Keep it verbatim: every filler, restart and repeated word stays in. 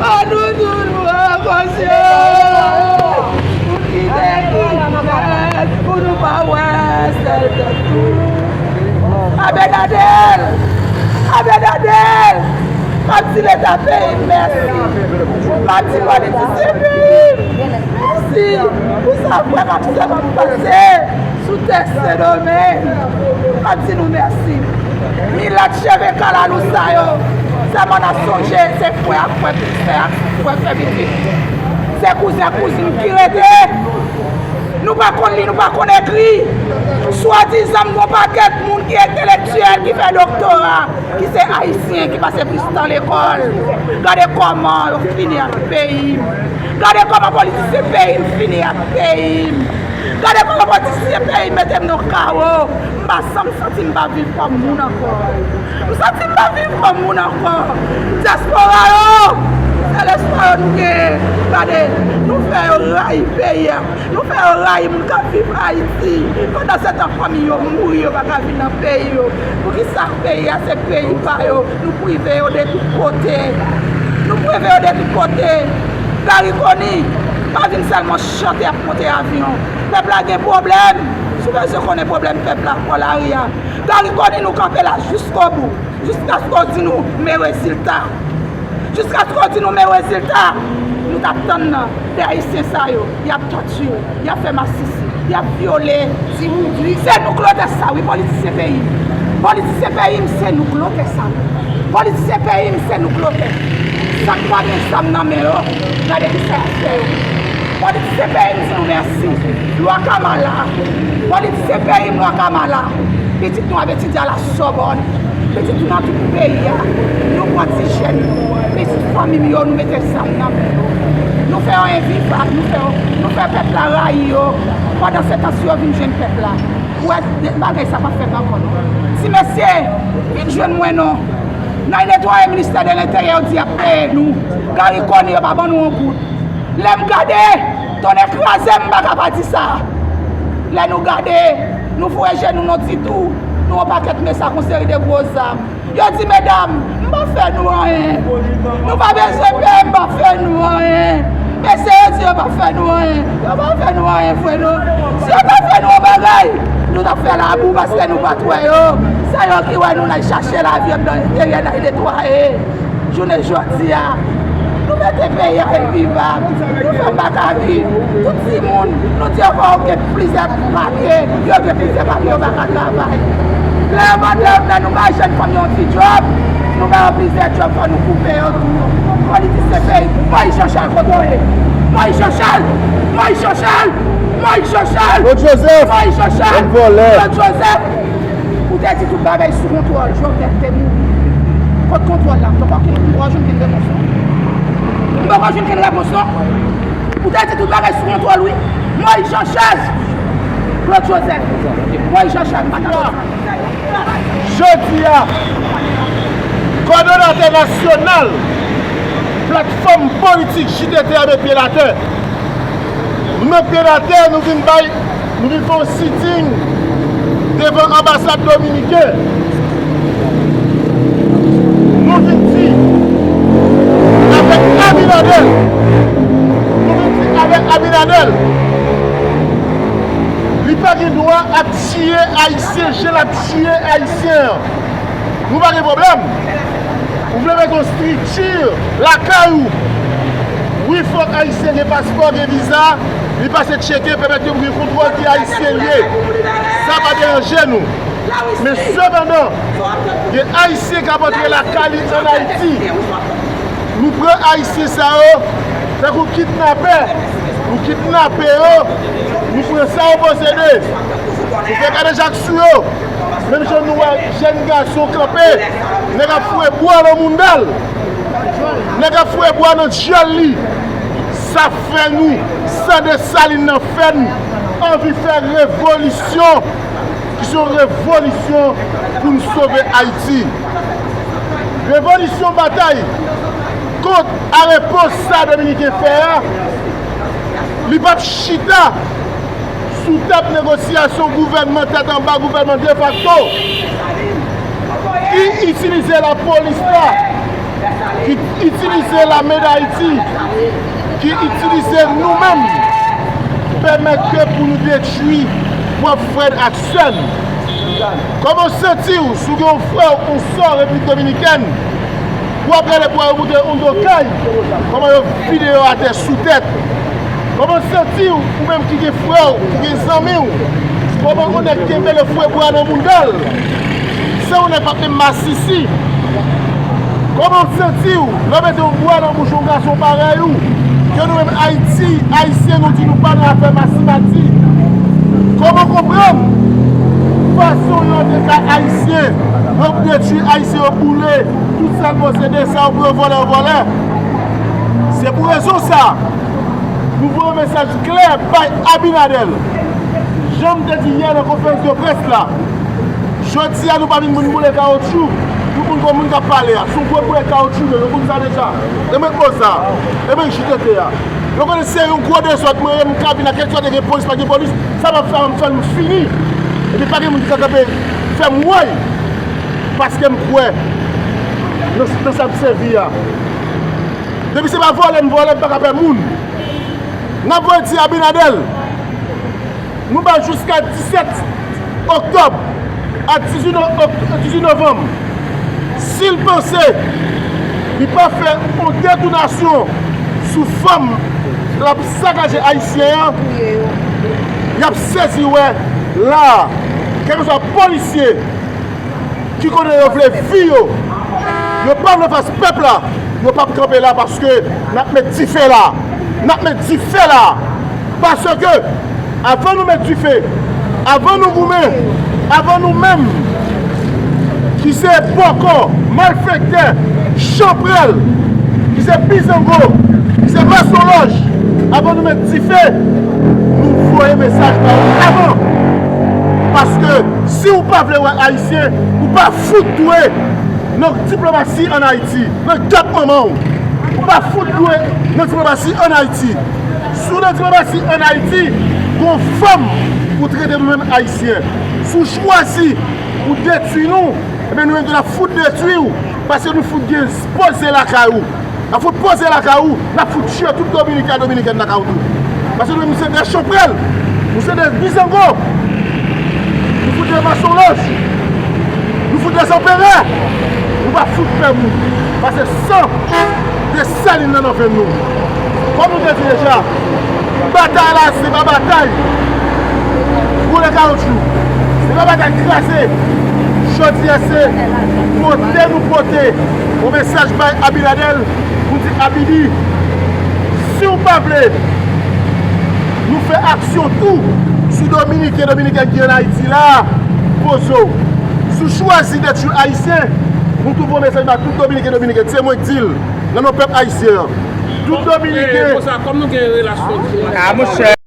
An nou tout pran konsyans, pou kite Kris fèt, pou nou pa wè sèl tèt nou. Abinader! Abinader! M ap di Leta peyi m mèsi. M ap di politisyen peyi m mèsi pou sa vrèman, pou sa m ap pase sou tè Sendomeng. M ap di nou mèsi. Milat cheve kalalou sa yo, sa m ann ap sonje, se frè ak frè, sè ak frè, sè pitit. Se kouzen ak kouzin ki rete. Nou pa konn li, nou pa konn ekri. Swadizan, m gen yon pakèt moun ki entelektyèl, ki fè doktora, ki se Ayisyen, ki pase plis tan lekòl. Gade kòman yo fini ak peyi m. Gade kòman politisyen peyi m fini ak peyi m. Gade kòman politisyen peyi m mete m nan kawo. M pa sanm santi m pa viv kòm moun ankò. M santi m pa viv kòm moun ankò. Dyaspora yo, se lespwa yo nou genyen. Gade, nou fè yo rayi peyi a. Nou fè yo rayi moun k ap viv Ayiti. Pandansetan, fanmi yo mouri, yo pa ka vin nan peyi yo. Poukisa peyi a se peyi pa yo? Nou prive yo de tout kote. Nou prive yo de tout kote. Garry Conille, pa vin sèlman chante ap monte avyon. Pèp la gen pwoblèm. Si w bezwen konnen pwoblèm pèp la, pran lari a. Garry Conille, nou kanpe la jiskobou. Jiskaske w di nou, men rezilta. Jiskaske w di nou, men rezilta. Nou t ap tann nan de Ayisyen sa yo. Y ap tòtire, y ap fè masisi, y ap vyole. Se nou k lotè sa wi, politisyen peyi m. Politisyen peyi m, se nou k lotè sa wi. Politisyen peyi m, se nou k lotè. Sa k pa gen zam nan men yo, gade kisa y ap fè yo. Politisyen peyi m, di nou mèsi. Lwa Kamala. Politisyen peyi m, lwa Kamala. Pitit nou ap etidye a la Sòbòn. Pitit nou nan tout peyi a. Nou pran ti jèn, pitit fanmi m yo, nou mete zam nan men yo. Nou fè yo envivab, nou fè yo, nou fè pèp la rayi yo. Pandansetan, si yo vin jwenn pèp la, ou wè, bagay sa p ap fèt ankò non. Ti mesye, vin jwenn mwen non. N al netwaye ministè de lenteryè, yo di y ap peye nou. Garry Conille, yo pa ban nou yon goud. Lè m gade, tonnè kraze m, m pa ka pa di sa. Lè nou gade, nou foure je nou, nou di tou, nou yon pakèt mesye ak yon seri de gwo zam. Yo di, medam, m pa fè nou anyen. Nou pa bezwen peye, m pa fè nou anyen. Mesye yo di yo pa fè nou anyen. Yo pa fè nou anyen vre non. Si yo ta fè nou yon bagay, nou t ap fè labou paske nou pa t wè yo. Se yo ki wè nou, n al chache lavi anndan enteryè, n al netwaye. Jounen jodi a, nou mete peyi a envivab. Nou fè m pa ka viv. Tout timoun, nou di yo fò yo gen plizyè papye. Yo gen plizyè papye, yo pa ka travay. Lè yo mande yo, lè nou bay jèn fanm yo yon ti djòb, nou ba yo plizyè djòb, fò nou koupe yo tou. Politisyen peyi, Moyiz Jan Chal, kote w ye? Moyiz Jan Chal! Moyiz Jan Chal! Moyiz Jan Chal! Claude Joseph! Moyiz Jan Chal! Bann vòlè! Claude Joseph! Ou te di tout bagay sou kontwòl, Jovenel te mouri. Kot kontwòl la? M poko jwenn kenn repons non. M poko jwenn kenn repons non. Ou te di tout bagay sou kontwòl wi. Moyiz Jan Chal, Claude Joseph, Moyiz Jan Chal, m pa t ap... Jodi a, kòdonatè nasyonal platfòm politik J T T a met pye l atè. Nou met pye n atè, nou vin bay, nou vin fè yon sitting devan anbasad dominiken. Nou vin di avèk Abinader, nou vin di avèk Abinader, li pa gen dwa ap tiye Ayisyen jan l ap tiye Ayisyen an. Nou pa gen pwoblèm. Ou vle mete yon estrikti lakay ou. Wi, fòk Ayisyen gen paspò, gen viza, li pase tcheke, pèmèt ke m gen kontwòl ki Ayisyen l ye. Sa pa deranje nou. Men sepandan, gen Ayisyen k ap antre lakay li ann Ayiti. Nou pran Ayisyen sa yo tankou kidnapè. Nou kidnape yo. Nou pran sa yo posede. Nou fè kadejak sou yo. Menm jan nou wè jèn gason kanpe, nèg ap foure bwa nan mounda l, nèg ap foure bwa nan dyòl li. Sa fè nou, san Desalin nan fè n anvi fè revolisyon, ki se yon revolisyon pou n sove Ayiti. Revolisyon batay kont a repons sa Dominiken fè a, li p ap chita sou tab negosyasyon gouvènman tèt anba, gouvènman defakto, ki itilize lapolis la Itilize lame Dayiti, ki itilize nou menm, pèmèt ke pou nou detwi pwòp frè n ak sè n. Kòman w santi w si w gen yon frè w, yon sè w Repiblik Dominikèn, w ap rele pou al monte yon do kay, kòman yo vide yo atè sou tèt? Kòman w santi w, ou menm ki gen frè w, ki gen zanmi w? Kòman yon nèg kenbe le fwe bwa nan mouda l? Se yon nèg p ap menm masisi. Kòman w santi w lè w mete yon bwa nan bouch yon gason parèy ou? Ke nou menm Ayiti, Ayisyen, nou di nou pa nan afè masimati. Kòman w konprann fason yo antre kay Ayisyen, yo detwi Ayisyen, yo boule tout sa n posede, sa yo pran, yo vòlè, yo vòlè? Se pou rezon sa, nou voye yon mesaj klè bay Abinader. Jan m te di yè nan konferans de près la, jodi a nou pa vin pou n boule kawotchou. Tout moun konn moun k ap pale a. Se yon gwo boulèt kawotchou, nou konn sa deja. E mwen poz sa. E mwen jitete a. Nou konnen se yon gwo dezòd, mwen menm m ka vin a kèlkeswa te gen polis, pa gen polis, sa m ap fè a, m fè l, m fini. Epi pa gen moun ki ka kanpe fè m woy. Paske m kwè nan, nan sa m sèvi a. Depi se pa vòlè m vòlè, m pa ka pè moun. N ap voye di Abinader, nou ba l jiska disèt oktòb, a dizuit no-, ok-, dizuit novanm. Si l panse li pa fè yon detounasyon sou fanm l ap sakaje ayisyen an, y ap sezi wè la a. Kèlkeswa polisye ki konnen yo vle vi yo, yo pa vle fas pèp la, yo p ap kanpe la paske n ap met dife la. N ap met dife la. Paske avan nou met dife, avan nou goumen, avan nou menm ki se bòkò, malfektè, chanpwèl, ki se bizango, ki se masonlòj, avan nou met dife, nou voye mesaj ba yo avan. Paske si w pa vle wè Ayisyen, ou pa fout dwe nan diplomasi ann Ayiti, nan gèt manman w. Ou pa fout dwe nan diplomasi ann Ayiti. Si w nan diplomasi ann Ayiti, gon fanm pou trete nou menm Ayisyen. Si w chwazi pou detwi nou, ebyen nou menm tou n ap fout detwi w, paske nou fout gen poze lakay ou. N ap fout poze lakay ou, n ap fout tiye tout Dominiken ak Dominikèn lakay ou tou. Paske nou menm, nou se de chanpwèl, nou se de bizango, nou fout de masonlòj, nou fout de zanperè, nou pa fout pè moun. Paske san Desalin nan nan venn nou. Kòm nou te di deja, batay la se pa batay boule kawotchou, se pa batay kraze. Jodi a se pote nou pote yon mesaj bay Abinader pou di Abidi, si w pa vle nou fè aksyon tou sou Dominiken, Dominikèn ki ann Ayiti la, poze w. Si w chwazi detwi Ayisyen, nou tou voye mesaj ba tout Dominiken, Dominikèn. Se mwen k di l, nan non pèp ayisyen an. Tout Dominiken. Konsa, kòm nou gen relasyon di... Ah, monchè.